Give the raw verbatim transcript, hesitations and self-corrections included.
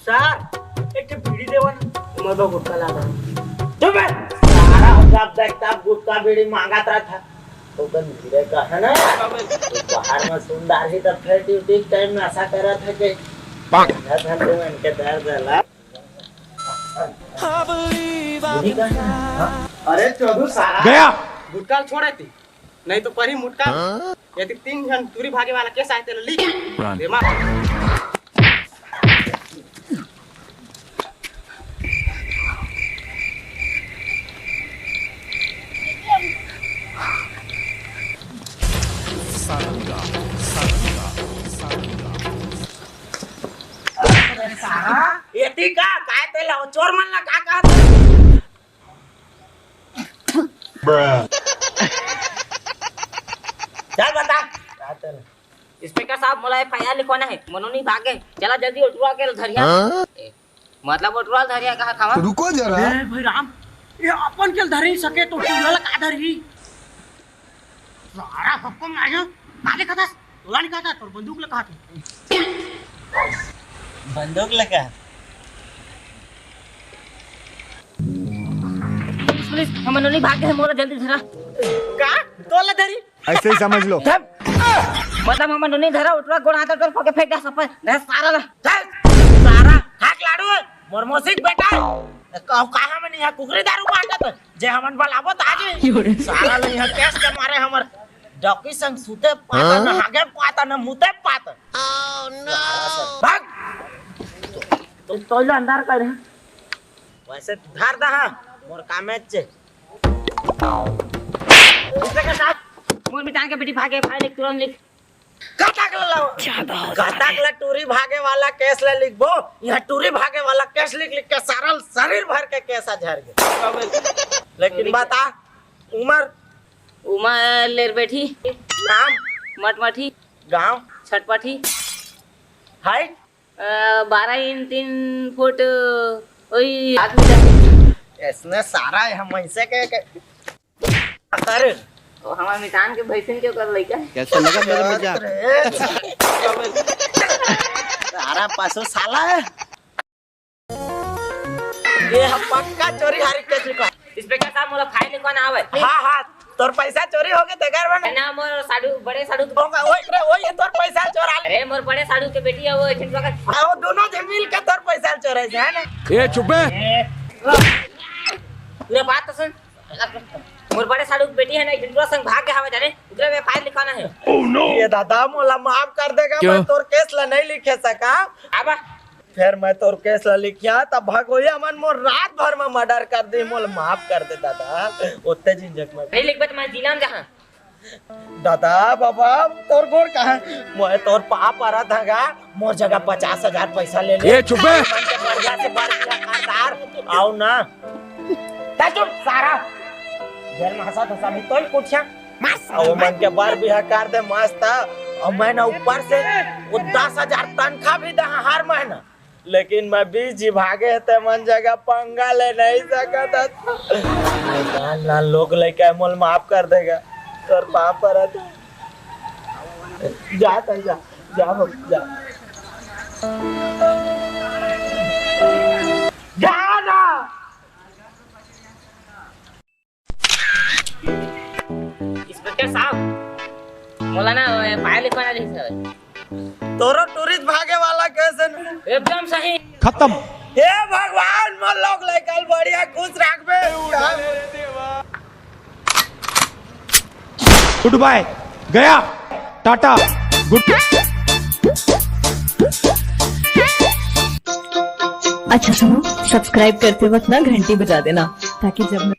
यार, एक ठे बीड़ी देवन। मोर बर गुटखा ला दे। चुप बे। सारा जब देख तब गुटखा बीड़ी मांगत रहत हे। तो कन धीरे कहा ना। बाहर में सुंदर ही तब फिर ड्यूटी टाइम में ऐसा करत हे कि धर धर के मन के दर्द ला। अरे चोदू सारा। गया। गुटखा छोड़े ती, नहीं तो परी मुटका। हाँ? यदि तीन झन टूरी भागे वाला केस आए तेला लिख। Run। दिमाग। सारंगा, सारंगा, सारंगा। एती का, काय तेला चोर मन ला का कहत? चल बता। इंस्पेक्टर साहब, मोला एफ आई आर लिखवाना हे। मनोनी भागे। चला जल्दी ओटुआ के धरिया। हाँ? ए, मतलब ओटुआ धरिया कहा था? रुको जरा। ए भाई राम, ये अपन के धर ही सके तो टूरा ला का धरही? सारा सबको मारो। का देखत हस? तोला नहीं कहता, तोर बंदूक लगा था। बंदूक लगा? पुलिस, पुलिस, हमन नोनी भाग गे, मोला जल्दी धरा। का? तोला धरी? ऐसे ही समझ लो। मतलब हमन नोनी धरा, उठवा गोड़ हाथ तोर फोके फेंक दे सपर। धर सारा ला। धर सारा, हाथ लाड़ू, मोर मौसी के बेटा। का, का हमन यहाँ कुकरी दारू बांटत? जे हमन बलाबो त आ जाई। सारा ला यहाँ केस के मारे हमर डॉकी संग सूते पाता, न हागे पाता, न मुते पाता। भाग। तो, तो लो अंदर कर। वैसे धर दहा, मोर कामे चे। इसके साथ मोर मितान के बेटी भागे, फाइल लिख, तुरंत लिख। कतक ला लाओ? कतक ला टूरी भागे वाला केस ला लिखबो? यहाँ टूरी भागे वाला केस लिख लिख के सारा शरीर भर के केस आ झर गए। लेकिन बता, उमर? उमर लेर बेटी। नाम? मटमटी। गांव? छटपटी। हाइट? अ, बारह इंच तीन फुट, वही आदमी का। इसने सारा है, हम ऐसे के, के, अरे। ओ, हमार मितान के भैंसिन के ओकर लइका। कैसा लगा मेरा मजाक? अरे। सारा पशु साला है। ये हम पक्का चोरी हारी केस लिखा। इंस्पेक्टर साहब, मोला फाइन लिखवाना आवे। हाँ, हाँ, तोर पैसा चोरी हो गए, तेकर बने। ना, मोर साढ़ू, बड़े साढ़ू के ओका, ओए रे, ओए, ये तोर पैसा चोरा ले। अरे, मोर बड़े साढ़ू के बेटी है, वो झिंटुआ का। हाँ, वो दोनों झन मिल के तोर पैसा चोरा है ना? ए, चुप बे। ले, बात तो सुन। मोर बड़े साढ़ू के बेटी है ना, झिंटुआ संग भाग के हवे जाने, ओकरे में फाइन लिखवाना है। ये दादा, मोला माफ कर देगा, क्यों? मैं तोर केस ला नहीं लिखे सका। आबा। फिर मैं तोर केस ला लिखिया, तब भगोइया मन मोर रात भर में मर्डर कर दे, मोला माफ कर दे दादा। ओत्ते झिंझक में। नहीं लिखबे तो मैं जिला में जहाँ। दादा, बाबा, तोर गोड़ कहाँ? मैं तोर पाँव परत हँव गा, मोर जगह पचास हजार पैसा ले ले। ए, चुप बे। मन के बढ़िया से बढ़िया कारदार, आओ ना। ता चुप, सारा। जेल में हंसा तो सभी तोल कुछिया। मस्त। आओ मन के बार बिहा कर दे, मस्त। और मैं ना ऊपर से वो दस हजार तनखा भी दे हर महीना। लेकिन मैं बीस जी भागे हे, ते मन जगह पंगा ले नहीं सकत हस। नान नान लोग लइका मोल माफ कर देगा। तोर पाँव परत हँव। जा तैं जा, जा हो, जा। जा ना। इंस्पेक्टर साहब, मोला ना, ए, फाइल लिखवाना रहिस हवे। तोरो टूरिस्ट भागे वाला केस हे ना? एकदम सही। खत्म। हे भगवान, मोर लोग लइका ल बढ़िया खुश रखबे। गुड बाय, गया, टाटा, गुड। अच्छा सुनो, सब्सक्राइब करते वक्त ना घंटी बजा देना, ताकि जब मैं